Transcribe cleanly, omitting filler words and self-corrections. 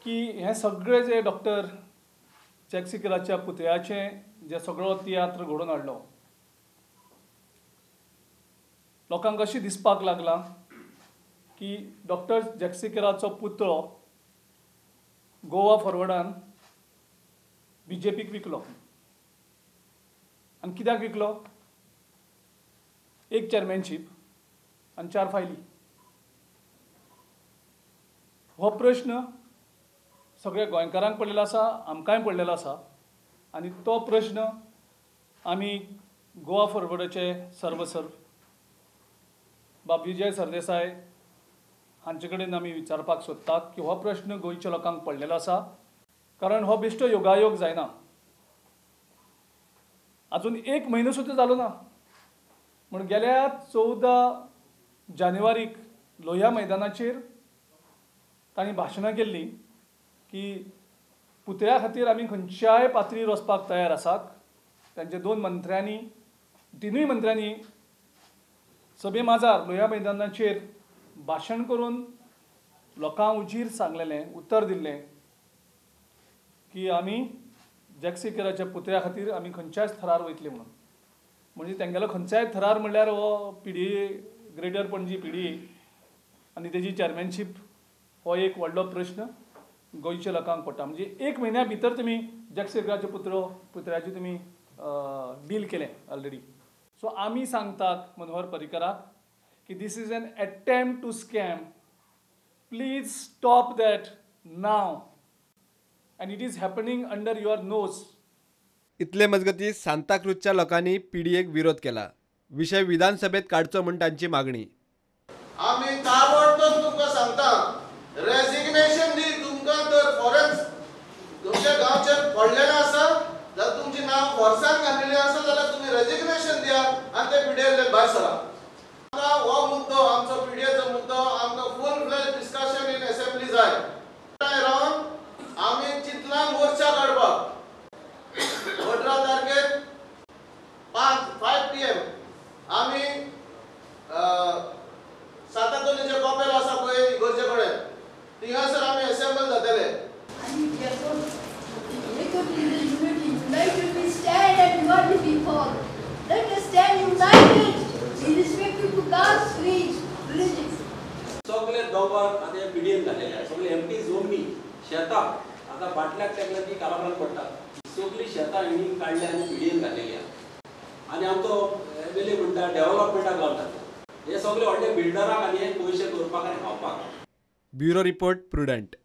की हें सगळें जे डॉक्टर जॅक सिकेराच्या पुतळ्याचें जे सगळो तियात्र घडोवन हाडलो, लोकांक अशें दिसपाक लागलां की डॉक्टर जॅक सिकेराचो पुतळो गोवा फॉरवर्डान बीजेपीक विकलो. आनी कित्याक विकलो? एक चेअरमॅनशीप आनी 4 फायली. हो प्रश्न सगळ्या गोंयकारांक पडलेलो आसा, आमकांय पडलेलो आसा आनी तो प्रश्न आमी गोवा फॉरवर्डाचे सर्वसर्व बाब विजय सरदेसाय हांचे कडेन आमी विचारपाक सोदतात की हो प्रश्न गोंयच्या लोकांक पडलेलो आसा, कारण हो बेश्टो योगायोग जायना. अजून एक म्हयनो सुद्दां जालो ना म्हूण गेल्या 14 जानेवारीक लोहिया मैदानाचेर तांणी भाशणां केल्लीं की पुतळ्या खातीर आमी खंयच्याय पातळीर वचपाक तयार आसात. तांचे 2 मंत्र्यांनी, 3 मंत्र्यांनी सभे माजार लोहिया मैदानाचेर भाशण करून लोकांक उजीर सांगलेलें, उतर दिल्लें की आमी जॅक सिकेराच्या पुतळ्या खातीर आमी खंयच्याय थरार वयतले म्हणून. म्हणजे तेंगेलो खंयच्याय थरार म्हणल्यार हो PDA, greater Panaji PDA आनी तेजी चेअरमॅनशीप हो एक व्हडलो प्रश्न गोंयच्या लोकांक पडटा. म्हणजे एक म्हयन्या भितर तुमी जॅक सिकेराच्या पुतळ्याची तुमी डील केलें ऑलरेडी. सो आमी सांगतात मनोहर पर्रीकराक की this is an attempt to scam, please stop that now and it is happening under your nose. इतले मजगती सांताक्रूजच्या लोकांनी पीडीएक विरोध केला. विषय विधानसभेत काडचो म्हूण तांची मागणी. आमी ताबडतोब तुमकां सांगता, रेजिग्नेशन दी. तुमकां तर फॉरेन्स तुमच्या गांवचेर पडलेलें आसा जाल्यार तुमचें नांव फोर्सान घातलेलें आसा जाल्यार तुमी रेजिग्नेशन दिया आनी ते पीडीएतले भायर सरा. आमकां हो मुद्दो, आमचो पीडीएचो मुद्दो आमकां full fledge discussion in assembly जाय. रावन आमी चिंतला मोर्चा काडपाक 18 तारखेर 5 PM आमी सातातोलीचें कॉपेल आसा पळय इगर्जे कडेन, थिंगासर आमी असेंबल जातले. सगळे दोबार आतां पीडीएन घातलेले आसा, सगळे एमटी जमनी शेतां आतां बाटल्याक तेकल्या ती कालाबरान पडटा. सगळीं शेतां हेणी काडल्या आनी पीडीएन घातलेली आसा. आनी आमचो एमएलए म्हणटा डेव्हलपमेंटाक लावता, हे सगळे व्हडले बिल्डरांक आनी हे पयशे दवरपाक आनी खावपाक. Bureau report, Prudent.